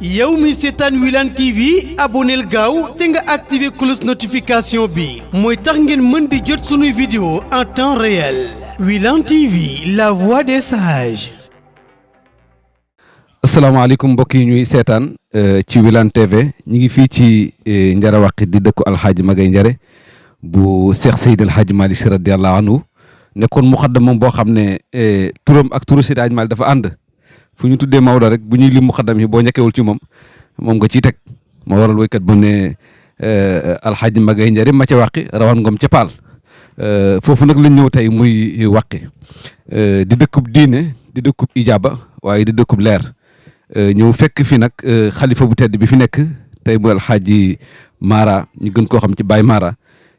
yow mi seetaan Wilane TV abonneel gaaw te nga activé cloche notification bi mooy tax ngeen mën di jot sunuy vidéo en temps réel Wilane TV la voix des sages. asalaamaaleykum mbokk yi ñuy seetaan ci Wilane TV ñu ngi fii ci Njare Waqi di dëkku Alxaaji Magay Njare bu Cheikh Seydi Alxaaji Malick Sy radiyallahu anhu nekkoon muxaddam moom boo xam ne turam ak turu Seydi Alxaaji Malick dafa ànd fu ñu tuddee Maodo rek bu ñuy lim muxaddam yi boo ñekkewul ci moom nga ciy teg moo waral woykat bu ne Alxaaji Magay Njare ma ca Waqi rawan ngom ca Paal foofu nag lañ ñëw tey muy Waqi di dëkkub diine di dëkkub ijaaba waaye di dëkkub leer ñëw fekk fi nag xalifa bu tedd bi fi nekk tey mu Alxaaji Mara ñu gën koo xam ci Baye Mara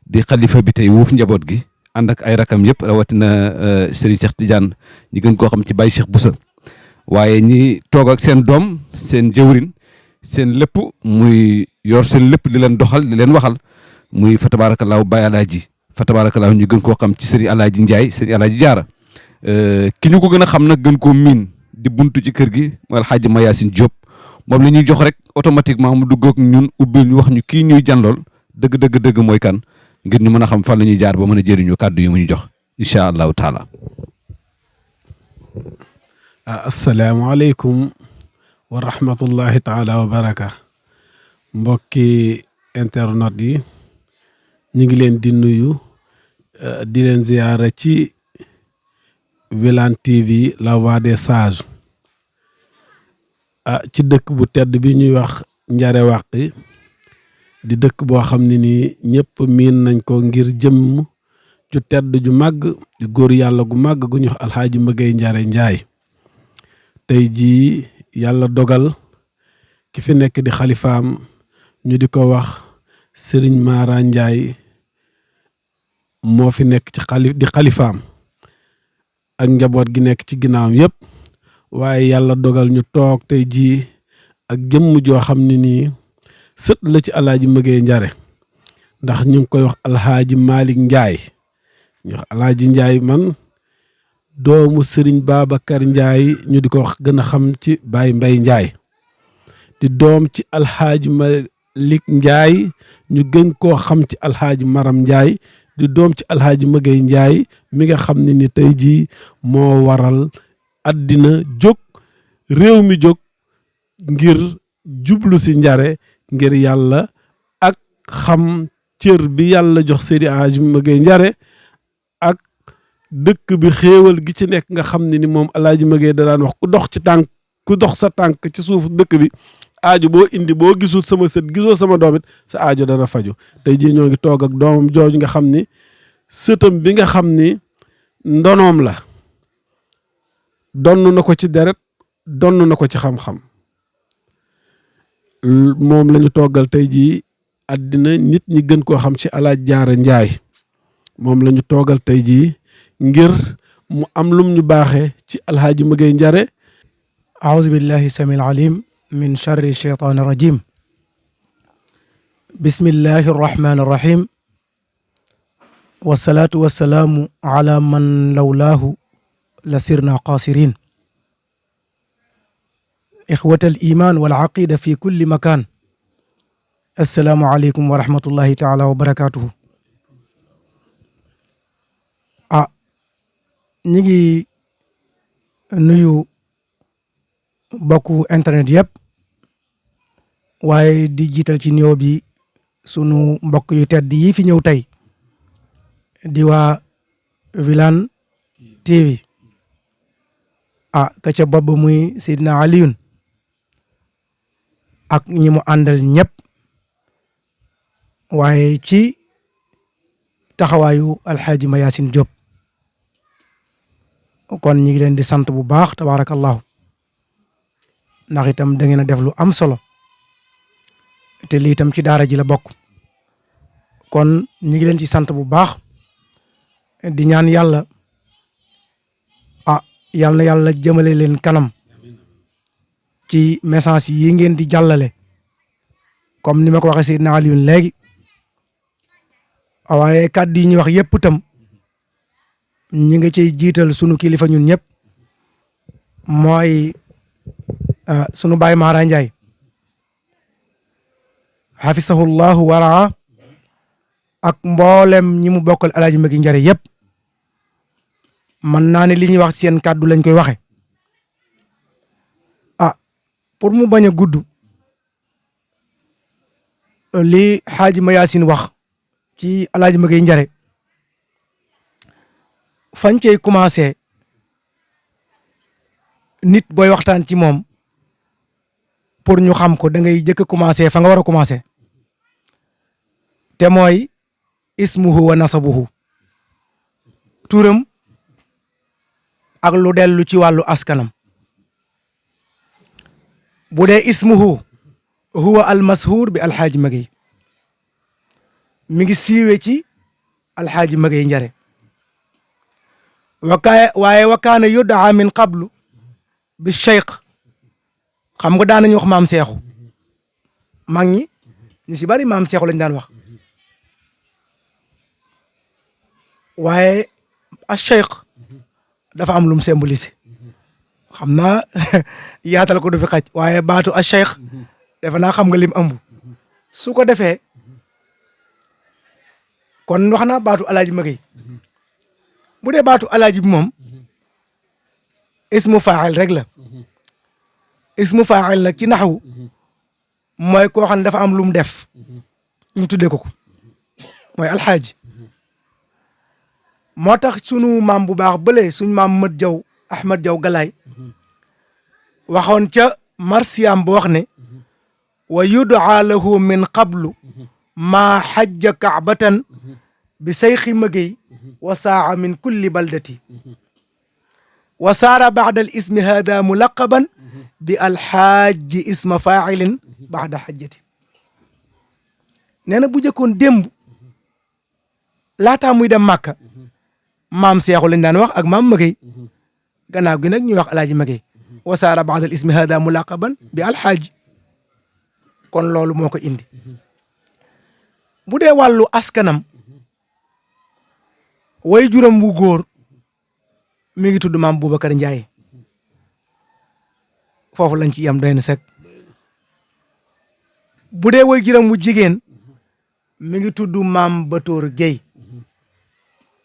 di xalifa bi tey wuuf njaboot gi ànd ak ay rakam yëpp rawatina Serigne Cheikh Tidiane ñu gën koo xam ci Baye Cheikh Boussa waaye ñi toog ak seen doom seen jëwrin seen lépp muy yor seen lépp di leen doxal di leen waxal muy fa tabaarakallaahu Baye Alaaji fa tabaarakallaahu ñu gën koo xam ci Serigne Alaaji Ndiaye Serigne Alaaji Jaara ki ñu ko gën a xam nag gën koo miin di buntu ci kër gi mooy Alxaaji Mayacine Diop moom la ñuy jox rek automatiquement mu dugg ak ñun ubbil ñu wax ñu kii ñuy jànlool dëgg mooy kan ngir ñu mën a xam fan la ñuy jaar ba mën a jëriñu kàddu yi mu ñu jox incha allahu taala. asalaamaaleykum wa rahmatullahi taala wa baraka mbokki internet yi ñu ngi leen di nuyu di leen ziyaara ci Wilane TV la voix des sages ci dëkk bu tedd bi ñuy wax Njare Waqi di dëkk boo xam ne nii ñëpp miin nañ ko ngir jëmm ju tedd ju màgg di góor yàlla gu màgg gu ñu wax Alxaaji Magay Njare Njaay tey jii yàlla dogal ki fi nekk di xalifaam ñu di ko wax Sëriñ Mara Njaay moo fi nekk ci xalifaam ak njaboot gi nekk ci ginnaawam yëpp waaye yàlla dogal ñu toog tey jii ak jëmm joo xam ne nii sët la ci Alaaji Magay Njare ndax ñu ngi koy wax Alxaaji Malick Njaay ñu wax Alaaji Njaay man doomu Sëriñ Babacar Njaay ñu di ko wax gën a xam ci Baye Mbay Njaay di doom ci Alxaaji Malick Njaay ñu gën koo xam ci Alxaaji Maram Njaay di doom ci Alxaaji Magay Njaay mi nga xam ne ni tey jii moo waral àddina jóg réew mi jóg ngir jublu si Njare ngir yàlla ak xam cër bi yàlla jox Seydi Alxaaji Magay Njare ak dëkk bi xéewal gi ci nekk nga xam ne ni moom Alxaaji Magay da daan wax ku dox sa tànk ci suuf dëkk bi aajo boo indi boo gisul sama sët gisoo sama doom it sa aajo dana faju tey jii ñoo ngi toog ak doomam jooju nga xam ni sëtam bi nga xam ni ndonoom la donn na ko ci deret donn na ko ci xam-xam moom la ñu toggal tey jii àddina nit ñi gën koo xam ci Alaaji Jaara Njaay moom la ñu toogal tey jii ngir mu am lum ñu baaxee ci Alxaaji Magay Njare. aouzu billahi samil alim min charri cheytaani rajim bismillahi arrahmani arrahim wasalaatu wasalaamu ala man lawlaahu la sirna qaasirin ixwat al iman wal aqida fi kulli makan assalaamu aleykum wa rahmatullahi taala wa barakatuhu ñi ngi nuyu bokku internet yëpp waaye di jiital ci nuyoo bi sunu mbokk yu tedd yi fi ñëw tey di waa Wilane TV ka ca bopp muy Seydina Aliyun ak ñi mu àndal ñëpp waaye ci taxawaayu Alxaaji Mayacine Diop kon ñi ngi leen di sant bu baax tabaarakallahu ndax itam da ngeen a def lu am solo te lii itam ci daara ji la bokk kon ñi ngi leen ci sant bu baax di ñaan yàlla yal na yàlla jëmale leen kanam ci message yi ngeen di jàllale comme ni ma ko waxee Seydina Alioune léegi waaye kàddu yi ñuy wax yëpp itam ñi nga ciy jiital sunu kilifa ñun ñëpp mooy sunu baay Mara Ndiaye xafisahu llahu waraa ak mboolem ñi mu bokkal alaaji Magi Njare yëpp mën naa ne li ñuy wax seen kàddu lañ koy waxe pour mu bañ a gudd li xaaji Mayaasin wax ci alaaji Magi Njare fañ cey commencé nit booy waxtaan ci moom pour ñu xam ko da ngay jëkk a commencé fa nga war a commencé te mooy ismuhu wa nasabuhu turam ak lu dellu ci wàllu askanam bu dee ismuhu huwa almashhur bi alxaaji Magi mi ngi siiwe ci alxaaji Magi Njare waaye wakaana yudaa min qablu bi cheikh xam nga daan nañu wax maam seexu mag ñi ñu si bari maam seexu lañ daan wax waaye a cheikh dafa am lu mu symbolisé xam naa yaatal ko du fi xaj waaye baatu a cheikh defe naa xam nga lim ëmb su ko defee kon wax naa baatu alaaji Magi bu dee baatu alaaji bi moom ismu faa'il rek la ismu faa'il nag ci naxwu mooy koo xam ne dafa am lu mu def ñu tuddee ko mooy alxaaji moo tax sunu maam bu baax bële suñ maam Mat Jaw Ahmad Jaw Galaay waxoon ca marsiyam bu wax ne wa yudaa lahu min qablu maa xajja kaabatan bi sayxi Magi wa saa min kulli baldati wa saara baada al ismi hada mulaqaban bi alxaaji isma faa'ilin baada xajjati nee na bu jëkkoon démb laataa muy dem Màkka maam seexu lañ daan wax ak maam Magi gannaaw gi nag ñuy wax alaaji Magi wa saara baada al ismi hada mulaqaban bi alxaaji kon loolu moo ko indi bu dee wàllu askanam way juram wu góor mi ngi tudd maam Boubacar Ndiaye foofu lañ ci yam doy na sek bu dee way juram wu jigéen mi ngi tudd maam Batoor Gueye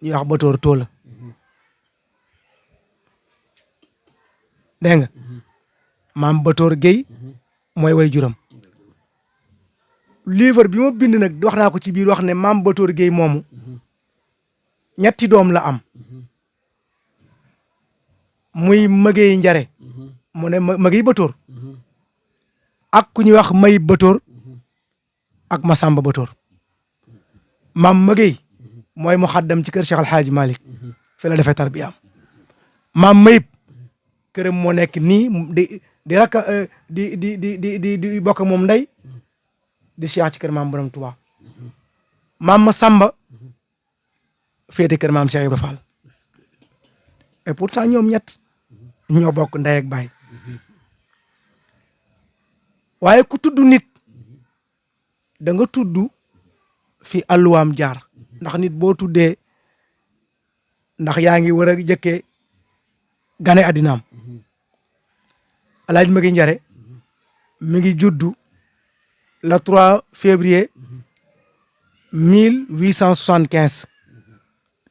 ñuy wax Batoor Toola dégg nga maam Batoor Gueye mooy way juram livre bi ma bind nag wax naa ko ci biir wax ne maam Batoor Gueye moomu ñetti doom la am muy Magi Njare mu ne Magi Batoor ak ku ñuy wax May Batoor ak Masamba Batoor maam Magi mooy mu xaddam ci kër Cheikh Alhaaji Malick fi la defee tarbiyaam maam Mayib këram moo nekk nii di rakka di bokk moom ndey di Cheikh ci kër maam Borom Tuubaa maam Masamba féete kër maam Cheikh Ibra Fall et pourtant ñoom ñett ñoo bokk ndey ak baay waaye ku tudd nit da nga tudd fi alluwaam jaar ndax nit boo tuddee ndax yaa ngi war a jëkkee gane addinaam Alaaji Magi Njare mi ngi juddu le 3 février 1875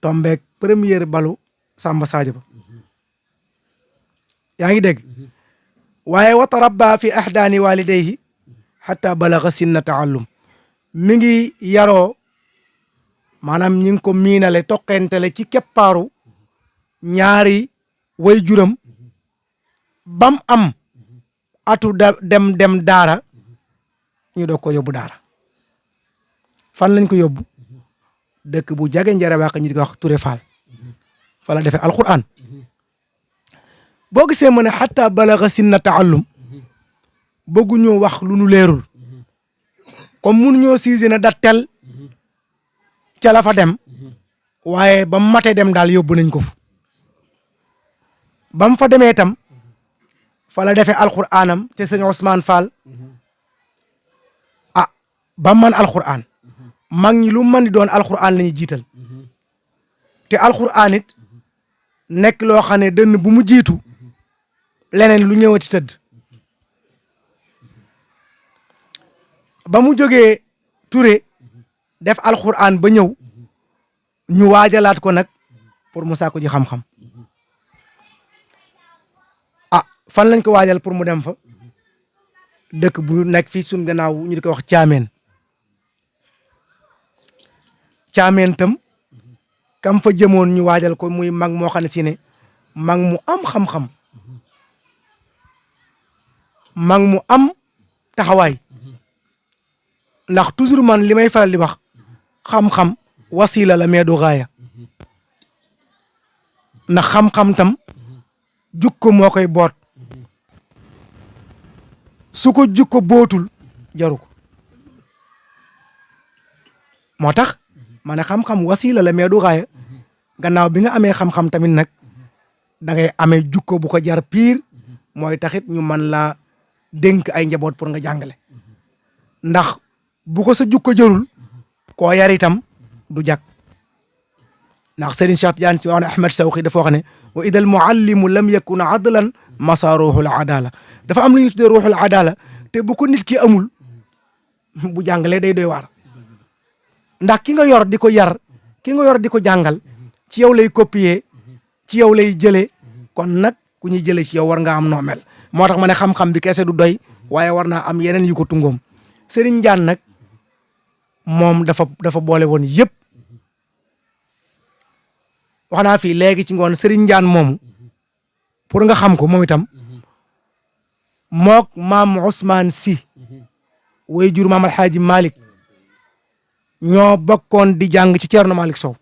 tombeek première balu Samba Sadio ba yaa ngi dégg waaye wa tarabba fi ahdaani walidayhi hatta balaga sinna taallum mi ngi yaroo maanaam ñi ngi ko miinale toqentele ci keppaaru ñaari way juram bam am atu dem daara ñu doog ko yóbbu daara fan lañ ko yóbbu dëkk bu jage Njare Wàq ñi di ko wax Touré Fall fa la defee alquran boo gisee mu ne xatta balaga sinna taallum bëgguñoo wax lu nu leerul comme mënuñoo siise na dat tel ca la fa dem waaye ba mu matee dem daal yóbbu nañ ko fu ba mu fa demee itam fa la defee alquranam te sëñ Ousmane Fall ah ba man alquran mag ñi lu mën di doon alquran la ñuy jiital te alquran it nekk loo xam ne dënn bu mu jiitu leneen lu ñëwati tëdd ba mu jógee Touré def alquran ba ñëw ñu waajalaat ko nag pour mu sàkku ji xam-xam fan lañ ko waajal pour mu dem fa dëkk bu nekk fii suñ gannaaw ñu di ko wax Caameen tam kam fa jëmoon ñu waajal ko muy mag moo xam ne si ne mag mu am xam-xam mag mu am taxawaay ndax toujours man li may faral di wax xam-xam wasila la mais du gaaya ndax xam-xam tam jukko moo koy boot su ko jukko bootul jaru ko moo tax ma ne xam-xam wasila la mais du gaaya gannaaw bi nga amee xam-xam tamit nag da ngay amee jukko bu ko jar piir mooy taxit ñu mën laa dénk ay njaboot pour nga jàngale ndax bu ko sa jukko jarul koo yar itam du jag ndax Serigne Cheikh Tidiane si wax ne Ahmed Sawqi dafa wax ne wa idal muallimu lam yakun adlan masa ruuxul adala dafa am lu ñu tuddee ruuxul adala te bu ko nit ki amul bu jàngalee day doy waar ndax ki nga yor di ko yar ki nga yor di ko jàngal ci yow lay copier ci yow lay jëlee kon nag ku ñuy jëlee ci yow war nga am noo mel moo tax ma ne xam-xam bi kese du doy waaye war naa am yeneen yu ko tungoom Serigne Ndiane nag moom dafa boole woon yëpp wax naa fii léegi ci ngoon Serigne Ndiane moomu pour nga xam ko moom itam mook maam Ousmane Sy way jur maam Alxaaji Malick ñoo bokkoon di jàng ci Thierno Malick Sow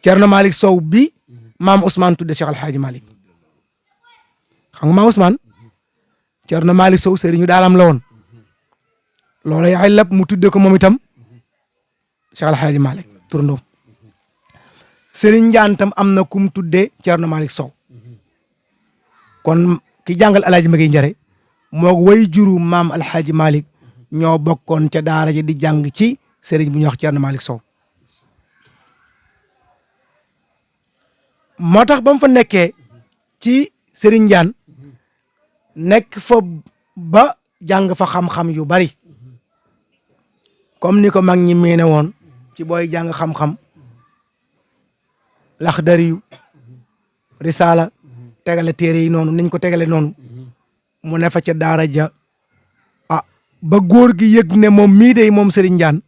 Thierno Malick Sow bi maam Ousmane tudde Cheikh Alxaaji Malick xam nga maam Ousmane Thierno Malick Sow sëriñu daalam la woon loolu yaay lépp mu tudde ko moom itam Cheikh Alxaaji Malick turandoom Serigne Ndiane tam am na kum tudde Thierno Malick Sow kon ki jàngal Alaaji Magay Njare moo way juru maam Alxaaji Malick ñoo bokkoon ca daara ji di jàng ci sëriñ bu ñuy wax Thierno Malick Sow moo tax ba mu fa nekkee ci Serigne Ndiane nekk fa ba jàng fa xam-xam yu bari comme ni ko mag ñi miine woon ci booy jàng xam-xam Laxdariyu Risaala tegale téere yi noonu niñ ko tegale noonu mu ne fa ca daara ja ba góor gi yëg ne moom mii de moom Serigne Ndiane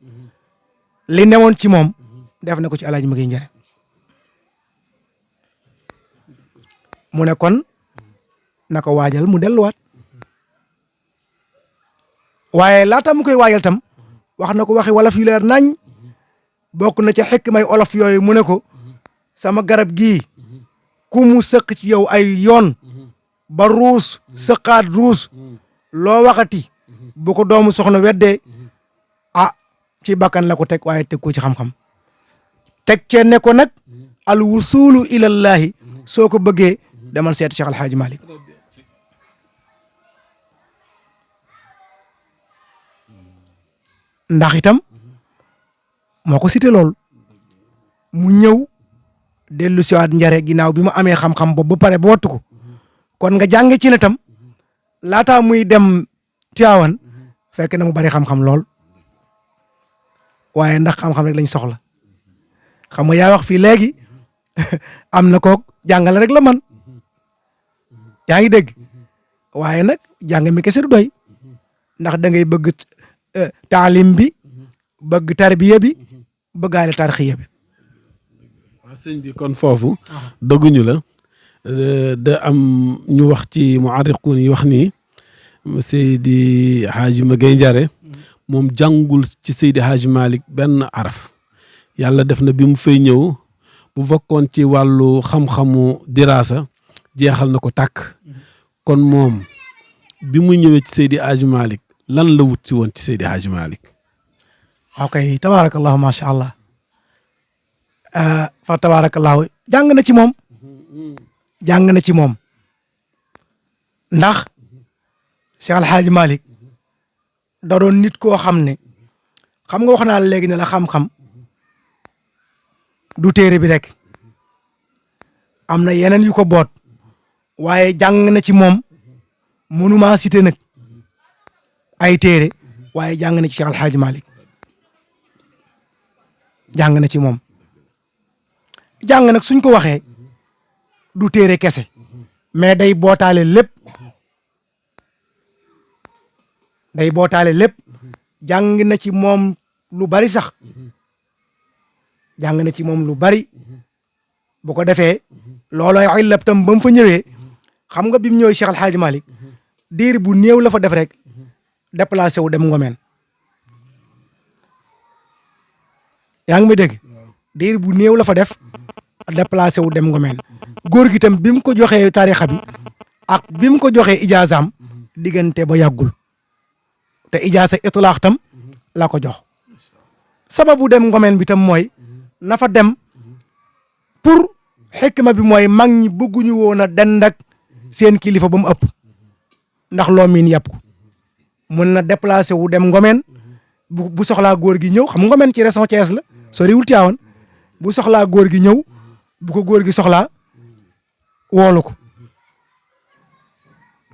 li newoon ci moom def na ko ci Alaaji Magay Njare mu ne kon na ko waajal mu delluwaat waaye laata mu koy waajal tam wax na ko waxi wolof yu leer nañ bokk na ca xekk may olof yooyu mu ne ko sama garab gii ku mu sëq ci yow ay yoon ba ruus sëqaat ruus loo waxati bu ko doomu soxna weddee ci bakkan la ko teg waaye teg ko ci xam-xam teg cee ne ko nag al wusulu ilallahi soo ko bëggee demal seet Cheikh Alxaaji Malick ndax itam moo ko cité lool mu ñëw dellu siwaat njare ginnaaw bi mu amee xam-xam boobu ba pare ba wattu ko kon nga jànge ci ne tam laataa muy dem Tiwaawan fekk na mu bari xam-xam lool waaye ndax xam-xam rek lañ soxla xam nga yaa wax fii léegi am na kook jàngale rek la man yaa ngi dégg waaye nag jàng mi kese du doy ndax da ngay bëgg taalim bi bëgg tarbiya bi bëggaale tarxiya bi. waaw sëñ bi kon foofu dogguñu la da am ñu wax ci muarriquun yi wax ni Seydi Hadji Magay Njare moom jàngul ci Seydi Hadji Malick benn araf yàlla def na bi mu fay ñëw bu fekkoon ci wàllu xam-xamu diraasa jeexal na ko tàkk kon moom bi mu ñëwee ci Seydi Hadji Malick lan la wut si woon ci Seydi Hadji Malick. ok tabaarakallahu macha allah fa tabaarakallahu jàng na ci moom jàng na ci moom ndax Cheikh Alxaaji Malick da doon nit koo xam ne xam nga wax naa léegi ne la xam-xam du téere bi rek am na yeneen yu ko boot waaye jàng na ci moom mënuma cité nag ay téere waaye jàng na ci Cheikh Al Hadj Malick jàng na ci moom jàng nag suñ ko waxee du téere kese mais day bootaale lépp jàng na ci moom lu bari sax jàng na ci moom lu bari bu ko defee loolooy illab tam ba mu fa ñëwee xam nga bi mu ñëwee Cheikh Al Hadj Malick diir bu néew la fa def rek déplacé wu dem Ngomeen yaa ngi may dégg diir bu néew la fa def déplacé wu dem Ngomeen góor gi tam bi mu ko joxee tarixa bi ak bi mu ko joxee ijaazaam diggante ba yàggul te ijaaza itlaax tam la ko jox sababu dem Ngomeen bi tam mooy na fa dem pour xikma bi mooy mag ñi bëgguñu woon a dend ak seen kilifa ba mu ëpp ndax loo miin yàpp ko mën na déplacé wu dem Ngomeen bu soxlaa góor gi ñëw xam Ngomeen ci région Thiès la soriwul Tivaouane bu soxlaa góor gi ñëw bu ko góor gi soxlaa woolu ko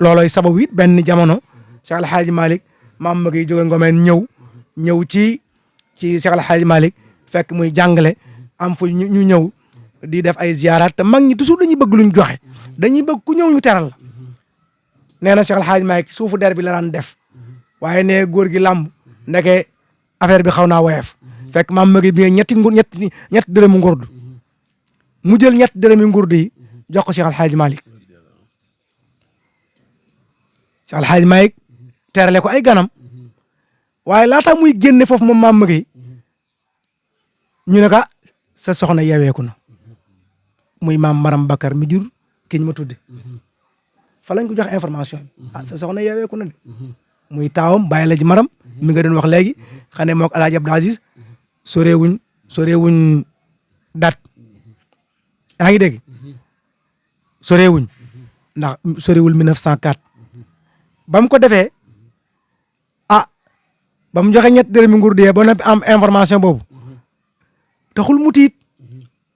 loolooy sababu it benn jamono Cheikh Al Hadj Malick maam ma ngi jóge Ngomeen ñëw ci Cheikh Al Hadj Malick fekk muy jàngale am fu ñu ñëw di def ay ziyaaraat te mag ñi toujours dañuy bëgg luñ joxe dañuy bëgg ku ñëw ñu teral la nee na Cheikh Al Hadj Malick suufu der bi la daan def waaye ne góor gi làmb ndeke affaire bi xaw naa woyof fekk maam ma ngi bi ñetti dërëmu ngurdu mu jël ñetti dërëmi ngurdu yi jox ko Cheikh Al Hadj Malick Cheikh Al Hadj Malick terale ko ay ganam waaye laata muy génne foofu moom maam ma ngi ñu ne ka sa soxna yeweeku na muy maam Maram Bakar mi jur ki ñu ma tudde fa lañ ko jox information bi sa soxna yeweeku na de muy taawam bàyyi la ji Maram mi nga doon wax léegi xam ne moog El Hadj Abdou Aziz soreewuñ dat yaa ngi dégg soreewuñ ndax sorewul 1904 ba mu ko defee ba mu joxe ñett dërëmi nguur dee ba noppi am information boobu taxul mu tiit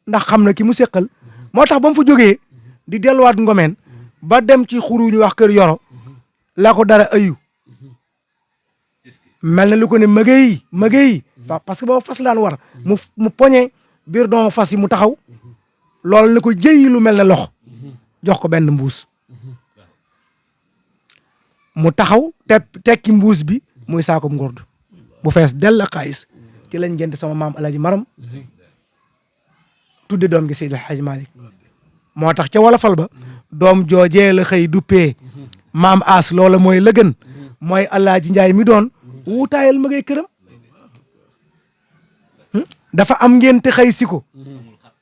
ndax xam na ki mu seqal moo tax ba mu fa jógee di delluwaat Ngomeen ba dem ci xuru ñu wax kër Yoro la ko dara ayu mel na lu ko ne magéyi parce que boobu fas laan war mu poñe biir doom fas yi mu taxaw loolu na ko jëyi lu mel ne loxo jox ko benn mbuus mu taxaw tekki mbuus bi muy saako ngurdu bu fees dell ak xaalis ci lañ jënd sama maam Alaaji Maram tudde doom gi Seydi El Hadji Malick moo tax ca wolofal ba doom joojee la xëy duppee maam As loola mooy la gën mooy Alaaji Njaay mi doon wuutaayal ma ngay këram dafa am ngénte xëy si ko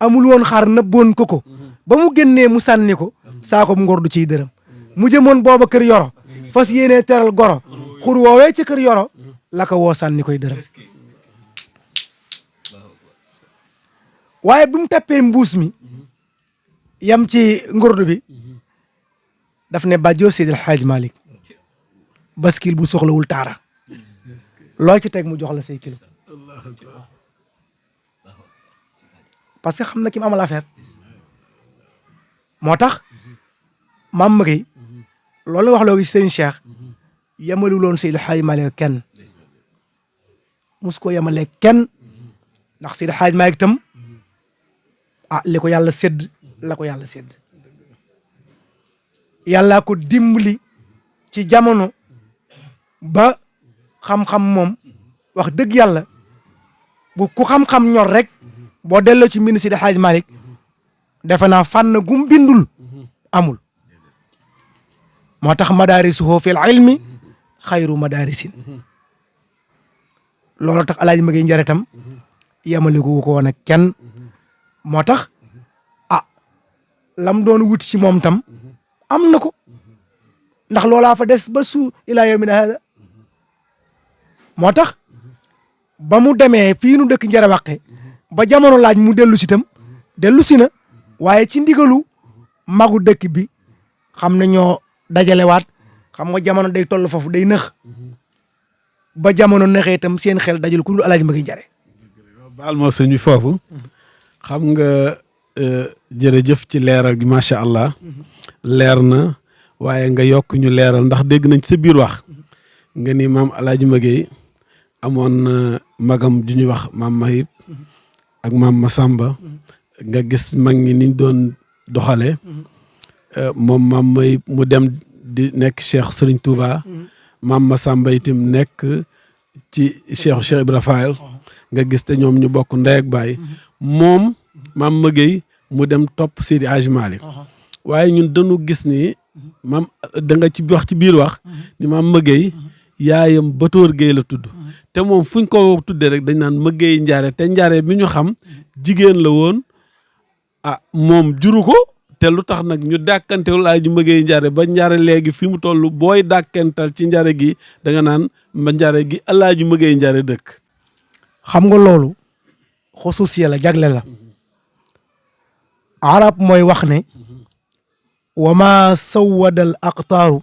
amul woon xar nëbboon ko ba mu génnee mu sànni ko saako ngurdu ciy dërëm mu jëmoon booba kër Yoro fas yéenee teral goro xur woowee ci kër Yoro la ko woo sànni koy dërëm waaye bi mu teppee mbuus mi yam ci ngurdu bi daf ne bàjjoo Seydi El Hadji Malick baskil bu soxlawul taara loo ci teg mu jox la say kilo parce que xam na ki mu amal affaire moo tax maam ma gi loolu wax loo gi Serigne Cheikh yemalu loon Seydi El Hadji Malick kenn mus ko yemale kenn ndax Seydi El Hadji Malick tam li ko yàlla sédd la ko yàlla sédd yàllaa ko dimbali ci jamono ba xam-xam moom wax dëgg yàlla bu ku xam-xam ñor rek boo delloo ci mbind Seydi El Hadji Malick defe naa fànn gum bindul amul moo tax madaarisuhu fil ilmi xayru madaarisin loolu tax alaaji magay njaritam yamaliku ko woon ak kenn moo tax lam doon wuti ci moom tam am na ko ndax loolaa fa des ba su ilaa yawmina hada moo tax ba mu demee fii nu dëkk Njare Waqe ba jamono laaj mu dellu si tam dellu si na waaye ci ndigalu magu dëkk bi xam ne ñoo dajalewaat xam nga jamono day toll foofu day nëx ba jamono nëxee itam seen xel dajal ku dul alaaji Magay Njare baal moo sëñ bi foofu xam nga jërëjëf ci leeral gi macha allah leer na waaye nga yokk ñu leeral ndax dégg nañ ci sa biir wax nga ni maam Alaaji Magey amoon magam ju ñuy wax maam Mahib ak maam Masamba nga gis mag ñi niñ doon doxale moom maam Mahib mu dem di nekk Cheikh Serigne Touba maam Masamba itam nekk ci Cheikh Ibra Fall nga gis te ñoom ñu bokk ndey ak baay moom maam Magey mu dem topp Seydi Hadji Malick waaye ñun dañu gis ni maam da nga ci wax ci biir wax ni maam Magey yaayam Batoor Gueye la tudd te moom fuñ ko tuddee rek dañ naan Magey Njaare te Njaare bi ñu xam jigéen la woon moom juru ko te lu tax nag ñu dàkkantewul Alaaji Magey Njaare ba Njaare léegi fi mu toll booy dàkkantal ci Njaare gi da nga naan ma Njaare gi Alaaji Magey Njaare dëkk. xam nga loolu xusuusiya la jagle la arab mooy wax ne wa ma sawwada al aqtaaru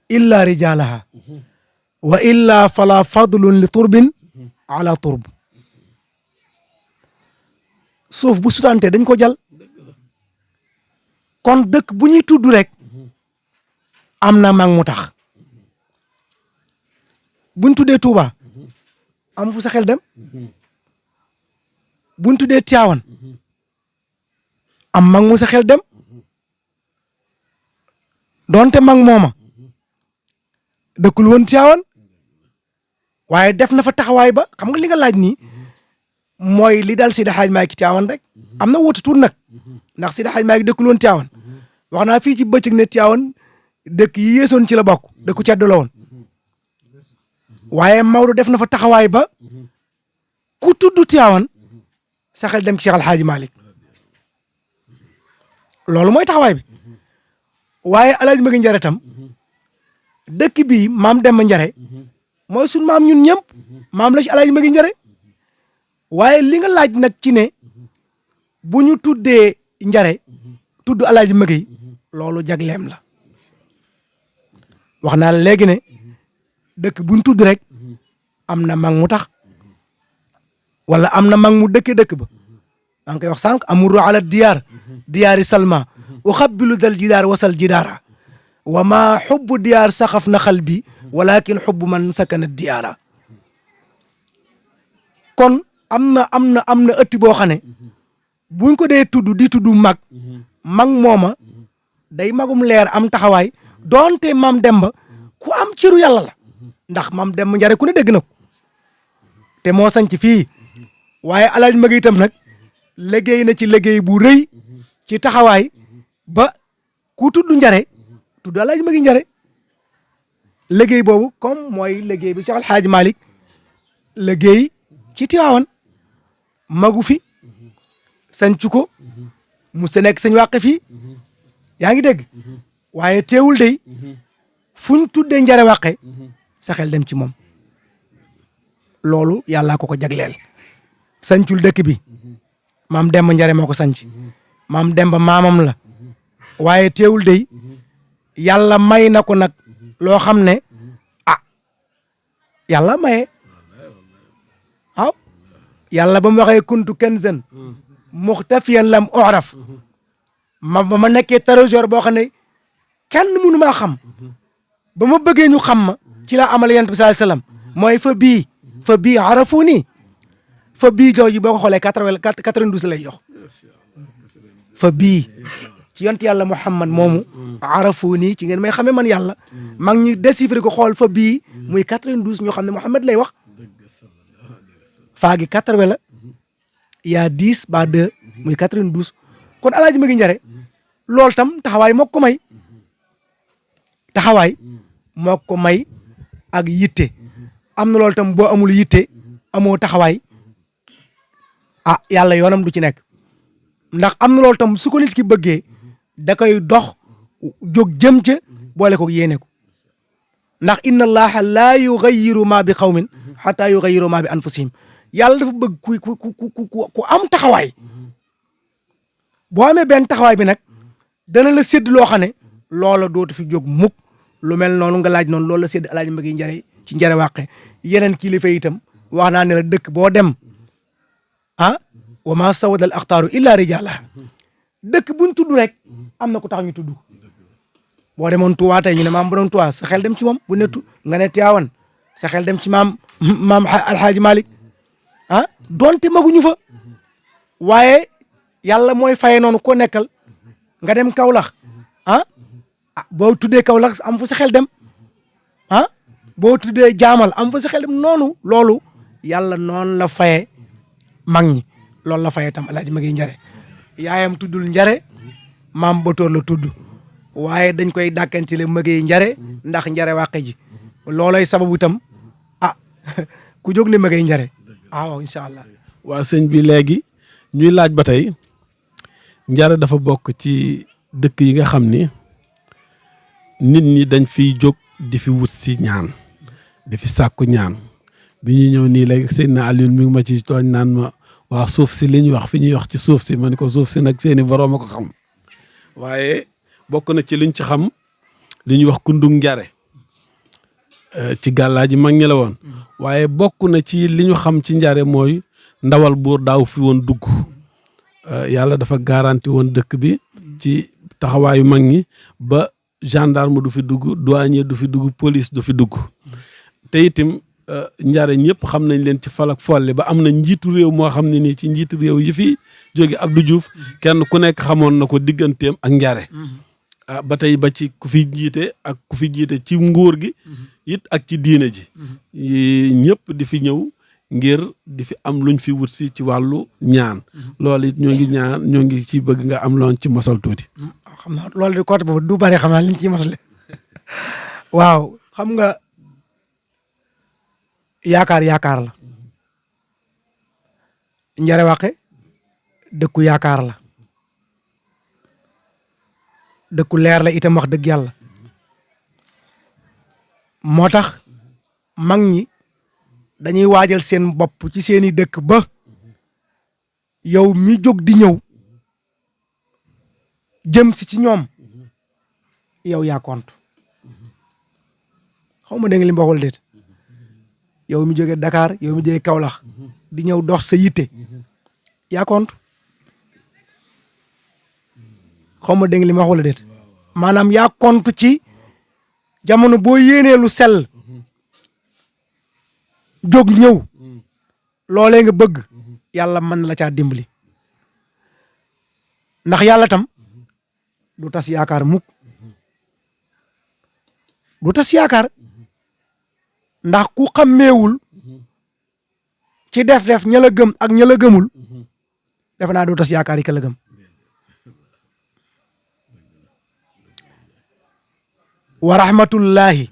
illa rijalaha wa illa fala fadlun li turbin ala turb suuf bu sutante dañ ko jal kon dëkk bu ñuy tudd rek am na mag mu tax buñ tuddee Touba am fu sa xel dem buñ tuddee Tiwaawan am mag mu sa xel dem doonte mag mooma dëkkul woon Tiwaawan waaye def na fa taxawaay ba xam nga li nga laaj nii mooy li dal Seydi Hadji Malick Tiwaawan rek am na wuute tuut nag ndax Seydi Hadji Malick dëkkul woon Tiwaawan wax naa fii ci bëccëg ne Tiwaawan dëkk yi yeesoon ci la bokk dëkku ceddo la woon waaye Maodo def na fa taxawaay ba ku tudd Tiwaawan sa xel dem ci Cheikh Al Hadji Malick loolu mooy taxawaay bi waaye Alaaji Magey Njaare tam dëkk bii maam Demba Njare mooy suñ maam ñun ñëpp maam la ci Alaaji Magey Njaare waaye li nga laaj nag ci ne bu ñu tuddee Njare tudd Alaaji Magey loolu jagleem la wax naa la léegi ne dëkk buñ tudd rek am na mag mu tax wala am na mag mu dëkk ba maa ngi koy wax sànq amuru ala diyaari salma uxabbilu dal jidaar wasal jidaara wa ma xubbu diyaar saxaf na xal bi walakin xubbu man sakana diyaara kon am na ëtti boo xam ne buñ ko dee tudd di tudd mag mooma day magum leer am taxawaay doonte maam Demba ku am ciru yàlla la ndax maam Demba Njare ku ne dégg na ko te moo sanc fii waaye Alaaji Magey itam nag liggéey na ci liggéey bu rëy ci taxawaay ba ku tudd Njare tudd Alaaji Magey Njare liggéey boobu comme mooy liggéey bi Cheikh Al Hadji Malick liggéey ci Tiwaawan magu fi sancu ko mu sa nekk sañ wàqe fii yaa ngi dégg waaye teewul day fuñ tuddee Njare wàqe sa xel dem ci moom loolu yàllaa ko jagleel sancul dëkk bi maam Demba Njare moo ko sanc maam Demba maamam la waaye teewul day yàlla may na ko nag loo xam ne yàlla maye waaw yàlla ba mu waxee kuntu kanzan muxtafiyan lam uraf ba ma nekkee trésor boo xam ne kenn mënu maa xam ba ma bëggee ñu xam ma ci laa amal yonent bi sallallahu alayhi wasallam mooy fa bii arafu nii fa bii jooju boo ko xoolee 92 lay jox fa bii ci yonent yàlla Muhammad moomu arafu nii ci ngeen may xamee man yàlla mag ñi déchiffré ko xool fa bii muy 92 ñoo xam ne Muhammad lay wax faa gi 80 la yaa 10 ba 2 muy 92 kon Alaaji Magey Njare loolu tam taxawaay moo ko may ak yitte am na loolu tam boo amul yitte amoo taxawaay yàlla yoonam du ci nekk ndax am na loolu tam su ko nit ki bëggee da koy dox jóg jëm ca boole ko yéene ko ndax inna allaha laa yughayyiru ma bi qawmin hatta yughayyiru ma bi anfusihim yàlla dafa bëgg ku am taxawaay boo amee benn taxawaay bi nag dana la sédd loo xam ne loola dootu fi jóg mukk lu mel noonu nga laaj noonu loolu la sédd Alaaji Magey Njare ci Njare wàqe yeneen kilifa itam wax naa ne la dëkk boo dem wa ma sawadal axtaaru illa rijalaha dëkk buñ tudd rek am na ku tax ñu tudd boo demoon Touba tey ñu ne maam borom Touba sa xel dem ci moom bu ne nga ne Tiwaawan sa xel dem ci maam Alxaaji Malik ah donte maguñu fa waaye yàlla mooy faye noonu ko nekkal nga dem Kaolack ah boo tuddee Kaolack am fa sa xel dem ah boo tuddee jaamal am fa sa xel dem noonu loolu yàlla noonu la faye mag ñi loolu la faye tam Alaaji Magay Njare yaayam tuddul Njare maam Batoor la tudd waaye dañ koy dàkkantile Magay Njare ndax Njare wàqe ji loolay sababu itam ku jóg ne Magay Njare waaw incha allah. waa sëñ bi léegi ñuy laaj ba tey Njare dafa bokk ci dëkk yi nga xam ni nit ñi dañ fiy jóg di fi wut si ñaan di fi sàkku ñaan bi ñu ñëw nii léegi sëñ na Alioune mi ngi ma ci tooñ naan ma waa suuf si li ñuy wax fi ñuy wax ci suuf si ma ne ko suuf si nag seeni borom a ko xam waaye bokk na ci liñ ci xam li ñuy wax kundung Njare ci gàllaaji mag ñi la woon waaye bokk na ci li ñu xam ci Njare mooy ndawal buur daaw fi woon dugg yàlla dafa garanti woon dëkk bi ci taxawaayu mag ñi ba gendarme du fi dugg douanier du fi dugg police du fi dugg te itam Njare ñëpp xam nañ leen ci falak folle ba am na njiitu réew moo xam ne nii ci njiitu réew yi fi jóge Abdou Diouf kenn ku nekk xamoon na ko digganteem ak Njare ba tey ba ci ku fi jiite ak ku fi jiite ci nguur gi it ak ci diine ji ñëpp di fi ñëw ngir di fi am luñ fi wut si ci wàllu ñaan loolu it ñoo ngi ci bëgg nga am loon ci mosal tuuti. xam naa loolu de côté boobu du bari xam naa liñ ciy mosale waaw xam nga yaakaar la Njare wàqe dëkku yaakaar la dëkku leer la itam wax dëgg yàlla moo tax mag ñi dañuy waajal seen bopp ci seeni dëkk ba yow mi jóg di ñëw jëm si ci ñoom yow yaa compte xaw ma dégg nga li mu waxul déet yow mi jógee Dakar yow mi jógee Kaolack di ñëw dox sa yitte yaa compte xaw ma dégg nga li mu waxul déet maanaam yaa compte ci jamono boo yéenee lu sell jóg ñëw loolee nga bëgg yàlla mën na la caa dimbali ndax yàlla tam du tas yaakaar mukk du tas yaakaar ndax ku xàmmeewul ci def-def ña la gëm ak ña la gëmul defe naa du tas yaakaar yi ka la gëm wa rahmatullahi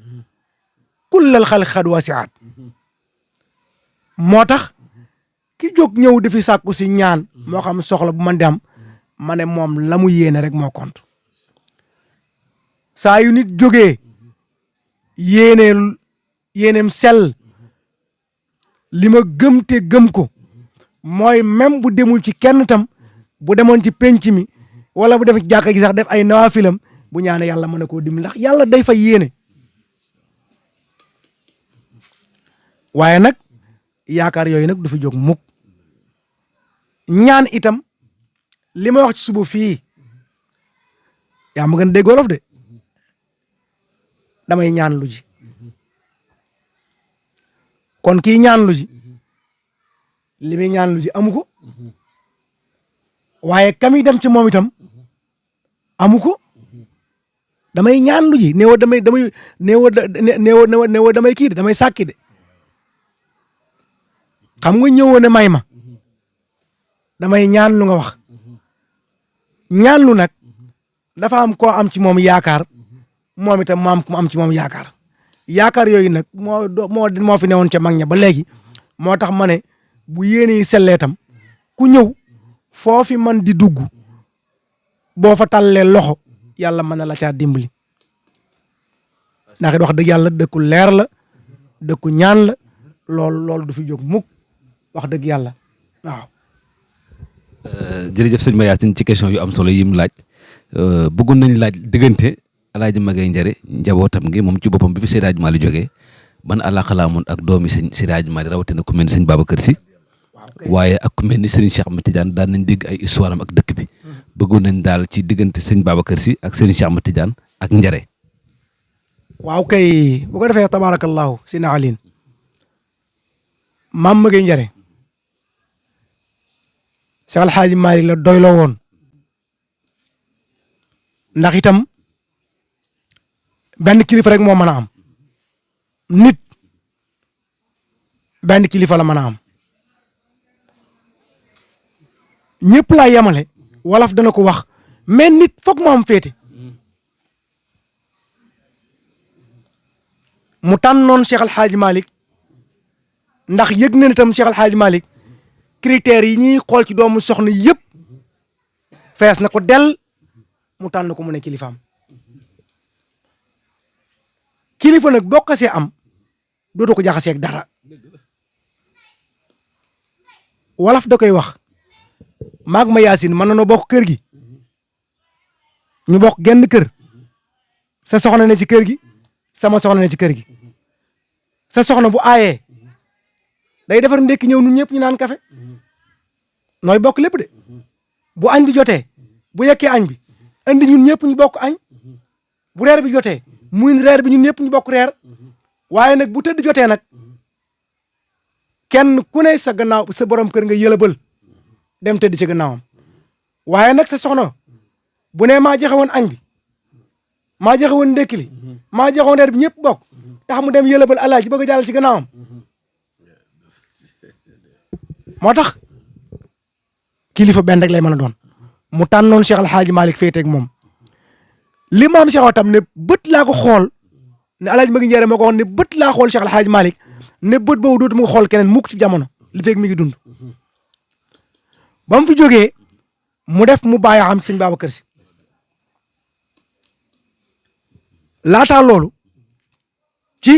kullal xalq xad wasiat moo tax ki jóg ñëw di fi sàkku si ñaan moo xam soxla bu man di am ma ne moom la mu yéene rek moo compte saa yu nit jógee yéeneem sell li ma gëm te gëm ko mooy même bu demul ci kenn tam bu demoon ci penc mi wala bu dem ci jàkka gi sax def ay nawaafilam bu ñaane yàlla mën na koo dimbali ndax yàlla day fa yéene waaye nag yaakaar yooyu nag du fi jóg mukk ñaan itam li ma wax ci suba fii yaa ma gën a dégg wolof de damay ñaan lu ji kon kii ñaan lu ji li muy ñaan lu ji amu ko waaye kami dem ci moom itam amu ko damay ñaan lu ji néew damay kii de damay sàkki de xam nga ñëwoon ne may ma damay ñaan lu nga wax ñaan lu nag dafa am koo am ci moom yaakaar moom itam ma am ku am ci moom yaakaar yooyu nag moo fi newoon ca mag ña ba léegi moo tax ma ne bu yéene sellee tam ku ñëw foofi man di dugg boo fa tàllee loxo yàlla mën na la caa dimbali ndax it wax dëgg yàlla dëkku leer la dëkku ñaan la loolu du fi jóg mukk wax dëgg yàlla waaw. jërëjëf sëñ Mayacine ci question yu am solo yi mu laaj bëggoon nañ laaj diggante Alaaji Magay Njare njabootam gi moom ci boppam bi fi Seydi Hadji Malick jógee ban àllaaqa la amoon ak doomi Seydi Hadji Malick rawatina ku mel ni sëñ Babacar Sy waaye ak ku mel ni Serigne Cheikh Ahmed Tidiane daan nañ dégg ay histoire am ak dëkk bi bëggoon nañ daal ci diggante sëñ Babacar Sy ak Serigne Cheikh Ahmed Tidiane ak Njare waaw kay bu ko defee tabarakallahu si naalin maam ma ngay njare Seex Alxaaji Maalik la doyloo woon ndax itam benn kilifa rek moo mën a am nit benn kilifa la mën a am ñëpp laa yemale wolof dana ko wax mais nit foog mu am féete mu tànnoon Cheikh Alxaaji Maalik ndax yëg na itam Cheikh Alxaaji Maalik critères yi ñuy xool ci doomu soxna yëpp fees na ko del mu tànn ko mu ne kilifaam kilifa nag boo xasee am dootoo ko jaxaseeg dara wolof da koy wax maag ma yaasin mën na bokk kër gi ñu bokk genn kër sa soxna ne ci kër gi sama soxna ne ci kër gi sa soxna bu aayee day defar ndekki ñëw ñun ñëpp ñu naan kafe nooy bokk lépp de bu añ bi jotee bu yekkee añ bi andi ñun ñëpp ñu bokk añ bu reer bi jotee muy reer bi ñun ñëpp ñu bokk reer waaye nag bu tëdd jotee nag kenn ku ne sa gannaaw sa borom kër nga yëlëbal dem tëdd ci gannaawam waaye nag sa soxna bu ne maa joxe woon añ bi maa joxe woon ndekki li maa joxe woon reer bi ñëpp bokk tax mu dem yëlëbal alaaji bëgg a jàll ci gannaawam moo tax kilifa benn rek lay mën a doon mu tànnoon Cheikh Alxaaji Maalik féeteeg moom li maam Cheikh tam ne bët laa ko xool ne alaaji ma ngi njëre moo ko waxoon ne bët laa xool Cheikh Alxaaji Maalik ne bët boobu dootu mu xool keneen mukk ci jamono li fekk mi ngi dund ba mu fi jógee mu def mu bàyyi xam sëñ Babacar Si laataa loolu ci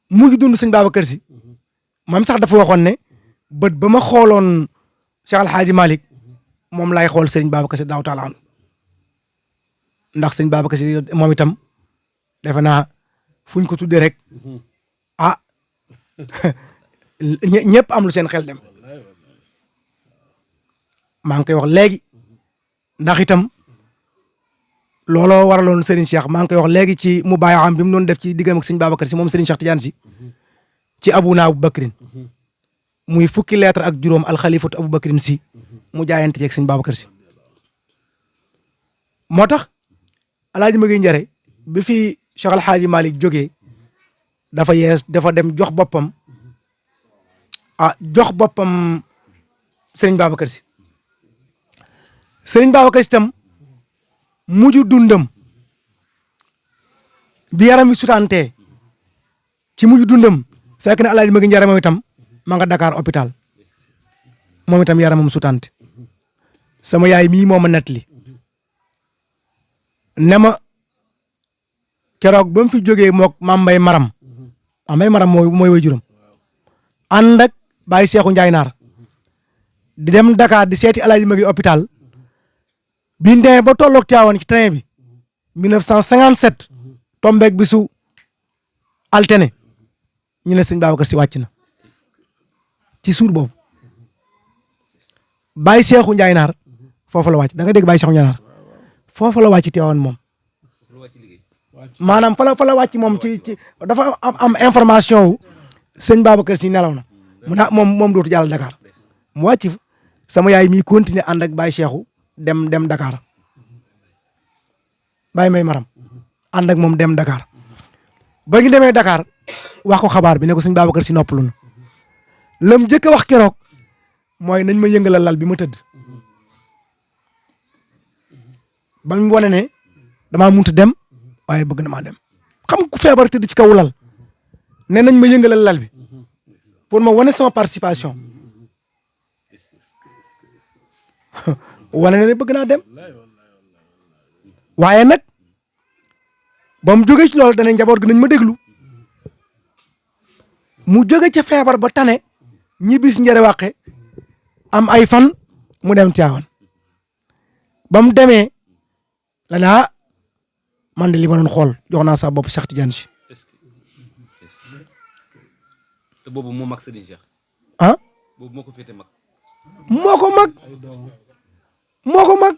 mu ngi dund sëñ Babacar Si moom sax dafa waxoon ne bët ba ma xooloon Cheikh Alxaaji Maalik moom laay xool sëñ Babacar Si daaw taala anu ndax sëñ Babacar Si moom itam defe naa fuñ ko tuddee rek ah ñëpp am lu seen xel dem maa ngi koy wax léegi ndax itam looloo waraloon Serigne Cheikh maa ngi koy wax léegi ci mu bàyyi am bi mu doon def ci diggam ak sëñ Babacar Si moom Serigne Cheikh Tidiane Si ci Abuna Abu Bakrin muy fukki lettre ak juróom alxalifatu Abu Bakrin Si mu jaayante ceeg sëñ Babacar Si moo tax alaaji ma ngi njare bi fi Cheikh Alxaaji Maalik jógee dafa dem jox boppam Serigne Babacar Si Serigne Babacar Si tam mujj dundam bi yaram wi sutantee ci mujj dundam fekk na alaaji ma ngi njare moom itam ma nga Dakar hôpital moom itam yaramam sutante sama yaay mii moo ma nettali ne ma keroog ba mu fi jógee mook Mame Mbaye Maram Mame Mbaye Maram mooy waajuram ànd ak Baye Seexu Njaay Naar di dem Dakar di seeti alaaji ma ngi hôpital bi ñu demee ba tolloog Tiwaawan ci train bi 1957 tombeeg bisu altene ñu ne sëñ Babacar Si wàcc na ci suur boobu Baye Seexu Njaay Naar foofu la wàcc da nga dégg Baye Seexu Njaay Naar foofu la wàcc Tiwaawan moom maanaam fa la wàcc moom ci dafa am information wu sëñ Babacar Si nelaw na mu naa moom dootu jàll Dakar mu wàcc sama yaay mi continuer ànd ak Baye Seexu dem Dakar Baye May Maram ànd ak moom dem Dakar ba ñu demee Dakar wax ko xabaar bi ne ko sëñ Babacar Si noppalu na lam njëkk a wax keroog mooy nañ ma yëngalal lal bi ma tëdd ba mu wane ne damaa munta dem waaye bëgg na maa dem xam ku feebar tëdd ci kaw lal ne nañ ma yëngalal lal bi pour ma wane sama participation wane ne bëgg naa dem waaye nag ba mu jógee ci loolu dana njaboot gi nañ ma déglu mu jóge ca feebar ba tane ñibbis njëre wàqe am ay fan mu dem Tiwaawan ba mu demee la daa man de li ma doon xool jox naa sa bopp Cheikh Tidiane Si te boobu moo mag Serigne Cheikh ah boobu moo ko féete mag moo ko mag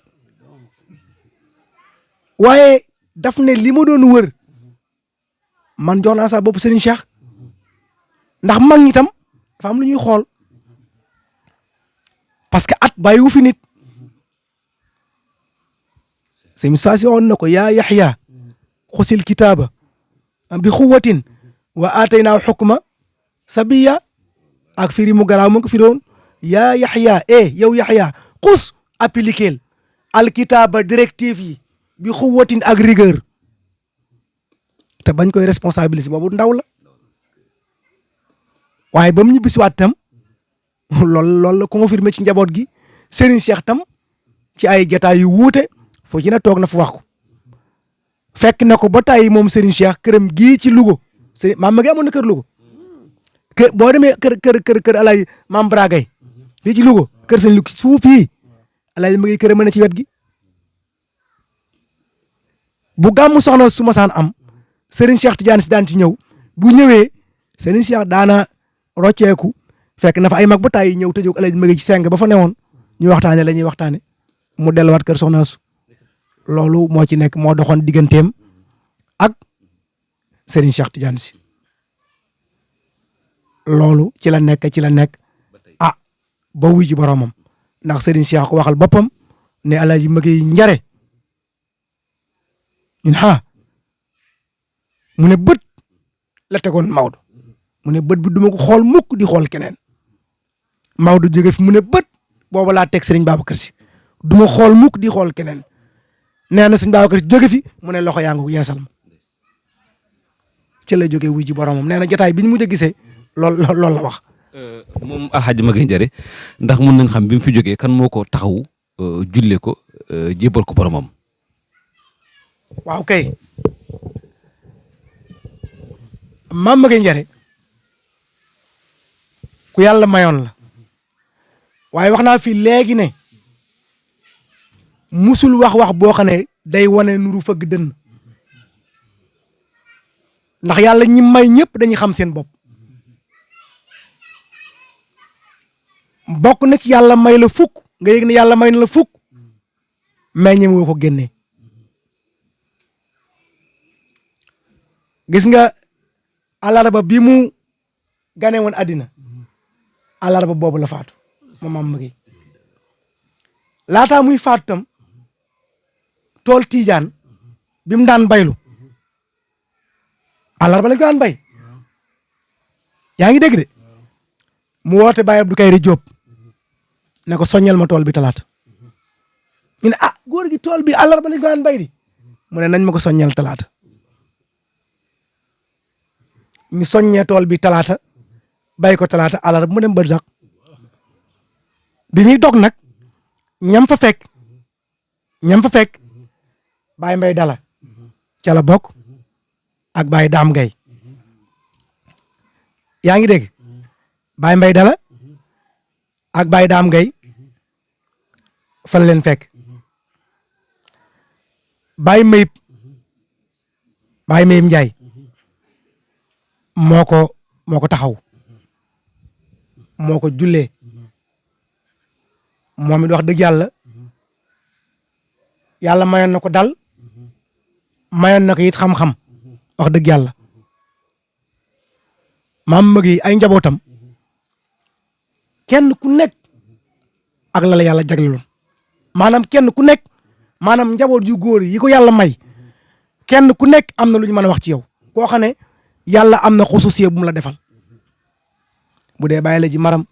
waaye daf ne li ma doon wër man jox naa sa bopp Serigne Cheikh ndax mag ñi tam dafa am lu ñuy xool parce que at bàyyiwu fi nit sëñ Moussa si woon na ko yaa Yaxya xusil kitaaba bi xuwatin wa aataynaa xukma sabiya ak firi mu garaaw mu ko firi woon yaa Yaxya yow Yaxya xus appliquer alkitaaba directive yi bi xuwatin ak rigueur te bañ koy responsabiliser boobu ndaw la waaye ba mu ñibbisiwaat tam loolu la confirmé ci njaboot gi Serigne Cheikh tam ci ay jataay yu wuute foo ci na toog na fu wax ko fekk na ko ba tàyyi moom Serigne Cheikh këram gii ci Louga Serigne maam ma ngi amoon na kër Louga kër boo demee kër alay maam Bragay fii ci Louga kër sëñ Louga suuf fii alay ma ngi kër mën na ci wet gi bu gàmmu soxna su ma saan am Serigne Cheikh Tidiane si daan ci ñëw bu ñëwee Serigne Cheikh daana rocceeku fekk na fa ay mag ba tàyyi ñëw tëjoo alay ma ngi ci seng ba fa newoon ñu waxtaane la ñuy waxtaane mu delluwaat kër soxna su loolu moo ci nekk moo doxoon digganteem ak Serigne Cheikh Tidiane si loolu ci la nekk ba wuy ji boromam ndax Serigne Cheikh ko waxal boppam ne alaaji Magey Njare ñun mu ne bët la tegoon Maodo mu ne bët bi duma ko xool mukk di xool keneen Maodo jóge fi mu ne bët booba laa teg Serigne Babacar Si duma xool mukk di xool keneen nee na Serigne Babacar Si jóge fi mu ne loxo yaa ngi ko yeesal ma ci la jógee wuy ji boromam nee na jotaay bi ñu mujj a gisee loolu la wax. moom Alxaaji Magey Njare ndax mën nañ xam bi mu fi jógee kan moo ko taxaw julle ko jébal ko boromam. waaw kay maam Magey Njare ku yàlla mayoon la waaye wax naa fi léegi ne musul wax boo xam ne day wane nuru fëgg dënn ndax yàlla ñi may ñëpp dañuy xam seen bopp bokk na ci yàlla may la fukk nga yëg ne yàlla may na la fukk mais ñeme woo ko génnee gis nga alarba bi mu gane woon àddina alarba boobu la faatu moom maam Magey laataa muy faatu tam tool Tiijaan bi mu daan baylu alarba lañ ko daan bay yaa ngi dégg de mu woote Baye Abdou Kayri Diop ne ko soññal ma tool bi talaata ñu ne góor gi tool bi alarba lañ ko daan bay di mu ne nañ ma ko soññal talaata ñu soññee tool bi talaata bay ko talaata alarba mu dem ba sax bi muy dog nag ñam fa fekk Baye Mbay Dala ca la bokk ak Baye Daam Gay yaa ngi dégg Baye Mbay Dala ak Baye Daam Gay fan leen fekk Baye Mayib Njaay moo ko taxaw moo ko jullee moom it wax dëgg yàlla mayoon na ko dal mayoon na ko it xam-xam wax dëgg yàlla maam Magey ay njabootam kenn ku nekk ak la yàlla jagleloon maanaam kenn ku nekk maanaam njaboot yu góor yi ko yàlla may kenn ku nekk am na lu ñu mën a wax ci yow koo xam ne yàlla am na xususiye bu mu la defal bu dee Baye la ji maram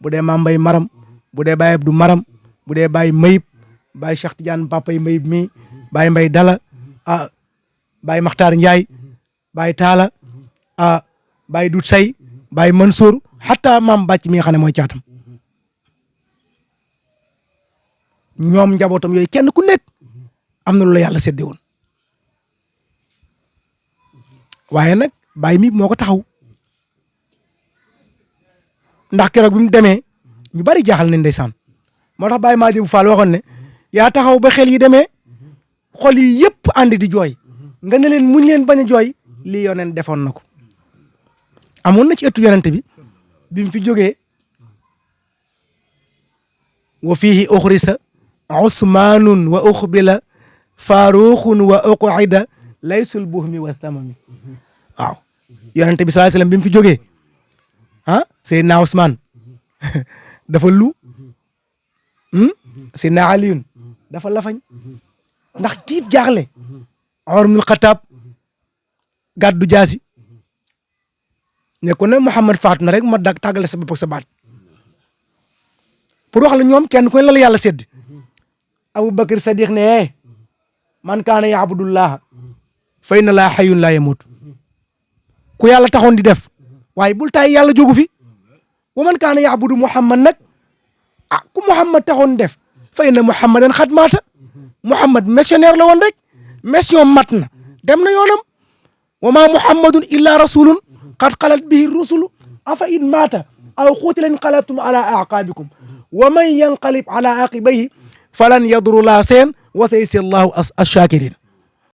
bu dee maam Mbay maram bu dee Baye Abdou maram bu dee Baye Mayib Baye Cheikh Tidiane papay Mayib mi Baye Mbay Dala Baye Makhtar Ndiaye Baye Talla Baye Dut Say Baye Mansour xataa maam bàcc mi nga xam ne mooy caatam ñoom njabootam yooyu kenn ku nekk am na lu la yàlla séddee woon waaye nag Baye mi moo ko taxaw ndax keroog bi mu demee ñu bari jaaxal nañ ndeysaan moo tax Baye Madiabou Fall waxoon ne yaa taxaw ba xel yi demee xol yi yëpp ànd di jooy nga ne leen muñ leen bañ a jooy lii yoneen defoon na ko amoon na ci ëttu yonente bi mu fi jógee wa fiihi uxrisa usmaanun wa uxbila faaruxun wa uqida laysul buhmi wa thamami waaw yonente bi sallallahu alayhi wasallam bi mu fi jógee Seydina Ousmane dafa lu Seydina Aliyun dafa lafañ ndax tiit jaaxle Umar ibnul Xattaab gàddu jaasi ne ko ne Muhammad faatu na rek ma tàggale sa bopp ak sa baat pour wax la ñoom kenn ku ne la yàlla sédd Abu Bakr Sadiq ne man kaana yaabudullaha fa inna laa hayyun laa yamut ku yàlla taxoon di def waaye bul taay yàlla jógu fi wa man kaana yaabudu Muhammad nag ku Muhammad taxoon def fa inna Muhammadan xat maata Muhammad missionnaire la woon rek mission mat na dem na yoonam wa ma Muhammadun illa rasulun qad xalat bihi rusulu afa in maata aw qutila inqalabtum ala aqabikum wa man yanqalib ala aqibayhi falan yadurru laa seen wa sayajzi Allahu ash-shakirin